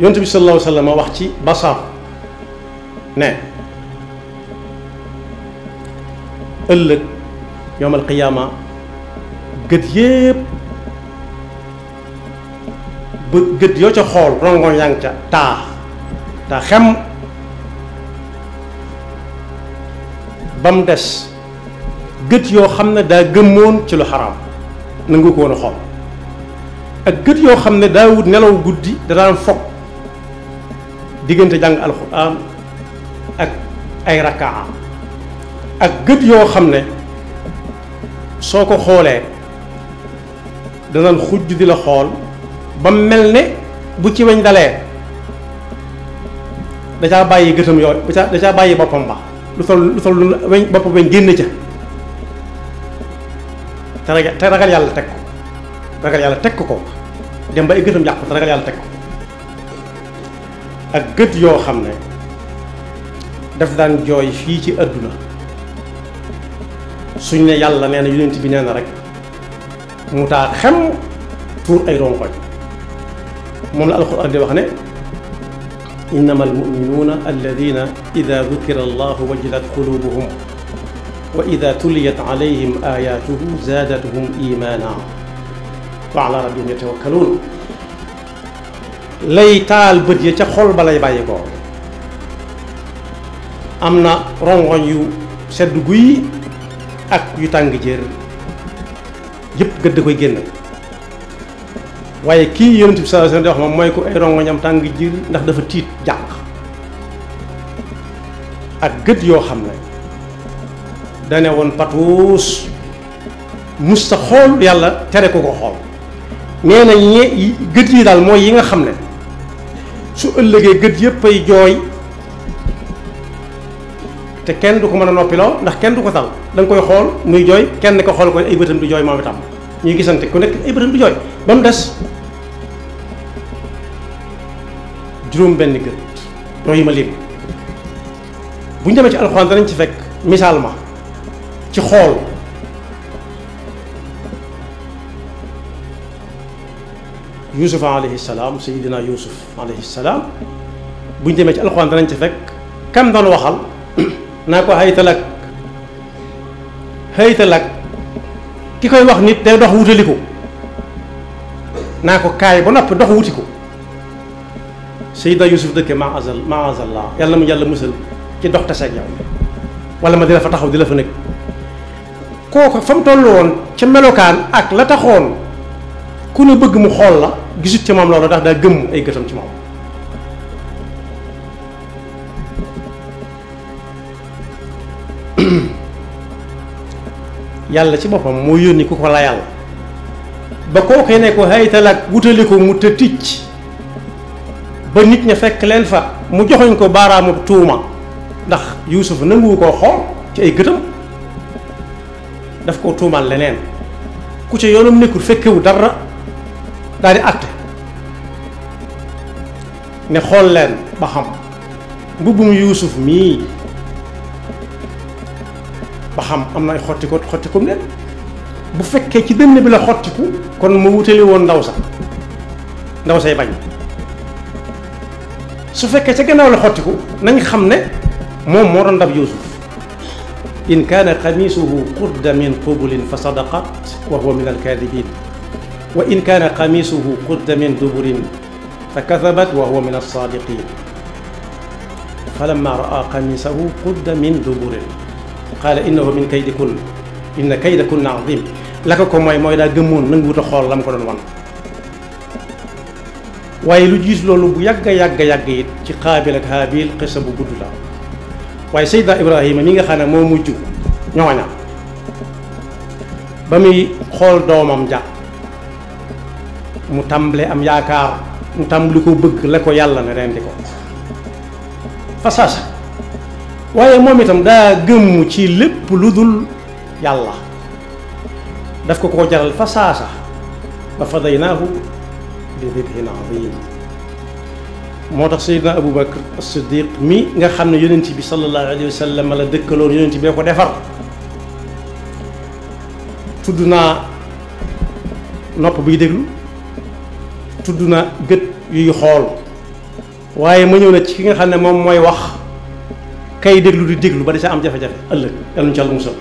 yonent bi sallallahu alayhi wa sallam wax ci basar ne ëllëg yawmal qiyaama gët yépp ba gët yoo ca xool rongoñ yaa ngi ca taa xem ba mu des gët yoo xam ne daa gëmmoon ci lu xaraam nangu ko woon a xool ak gët yoo xam ne daa wut nelaw guddi da daan foog diggante jàng alxuraan ak ay rakkaa ak gët yoo xam ne soo ko xoolee danaan xujj di la xool ba mel ne bu ci weñ dalee da caa bàyyi gëtam yooyu da caa bàyyi boppam ba lu sol weñ boppam weñ génn ca te ragal yàlla teg ko ragal yàlla teg ko dem ba ay gëtam yàqu te ragal yàlla teg ko ak gët yoo xam ne daf daan jooy fii ci àdduna suñ ne yàlla nee na yonent bi nee na rek mu taa xem tuur ay ronkoñ moom la alxuraan di wax ne innama almuminuuna alladina ida dukira allahu wajilat qulubuhum wa ida tuliyat alayhim ayatuhu zaadathum imana wa ala rabbihim yatawakkaluun lay taal bët ya ca xol ba lay bàyyi ko am na rongoñ yu sedd guy ak yu tàng jër yëpp gëdd koy génn waaye kii yonent bi sallallahu alayhi wasallam di wax moom mooy ko ay rongoñam tàng jër ndax dafa tiit jàq ak gët yoo xam ne dane woon patuus mus sa xool yàlla tere ko ko xool nee na gët yi daal mooy yi nga xam ne su ëllëgee gët yëpp ay jooy te kenn du ko mën a noppiloo ndax kenn du ko tal da nga koy xool muy jooy kenn ko xool ko ay bëtam du jooy moom itam ñuy gisante ku nekk ay bëtam du jooy ba mu des juróom benn gët yooyu ma lim bu ñu demee ci alxuraan danañ ci fekk misaal ma ci xool Yuusuf alayhi salaam Seydina Yuusuf alayhi salaam bu ñu demee ci alxuraan danañ ci fekk kam doon waxal naa ko haytalak ki koy wax nit day dox wutali ko naa ko kaay ba noppi dox wuti ko Seydina Yuusuf dëkke maazallah yàlla mu yàlla musal ci dox taseeg yow wala ma di la fa taxaw di la fa nekk kooku fa mu toll woon ca melokaan ak la taxoon ku ne bëgg mu xool la gisut ci moom loolu ndax daa gëmm ay gëtam ci moom yàlla ci boppam moo yónni ku ko la yàlla ba kookee ne ko haytalak wutali ko mu te ticc ba nit ña fekk leen fa mu joxoñ ko baaraamu tuuma ndax Yuusuf nanguwu koo xool ci ay gëtam daf koo tuumal leneen ku ca yoonam nekkul fekkewu dara daal di àtte ne xool leen ba xam mbubbum Yuusuf mii ba xam am na ay xottiku leen bu fekkee ci dënn bi la xottiku kon mu wutali woon ndaw say bañ su fekkee ca gannaaw la xottiku nañ xam ne moom moo doon dab Yuusuf in kaana qamiisuhu qudda min qubulin fa sadaqat wa huwa min alkaadibin wa in kaana qamiisuhu qudda min duburin fa kadabat wa huwa min alsaadiqin falamma raa qamiisahu qudda min duburin qaala innahu min kaydikunna inna kaydakunna azim la ko mooy daa gëmmoon nanguwut a xool la mu ko doon wan waaye lu jiitu loolu bu yàgg it ci Qaabil ak Haabil xisa bu gudd la waaye Seydina Ibrahima mi nga xam ne moo mujj ñooña ba muy xool doomam ja mu tàmbale am yaakaar mu tàmbali ko bëgg la ko yàlla ne rendi ko fa saasa waaye moom itam daa gëmm ci lépp lu dul yàlla daf ko jaral fa saasa ba fadaynaahu bi dibhin azim moo tax Seydina Abu Bakr as-Siddiq mi nga xam ne yonent bi sallallahu alayhi wa sallam la dëkkaloon yonent bee ko defar tudd naa nopp buy déglu tudd na gët yuy xool waaye ma ñëw na ci ki nga xam ne moom mooy wax kay déglu di déglu ba di sa am jafe-jafe ëllëg yàlla ñu ci Yàlla musal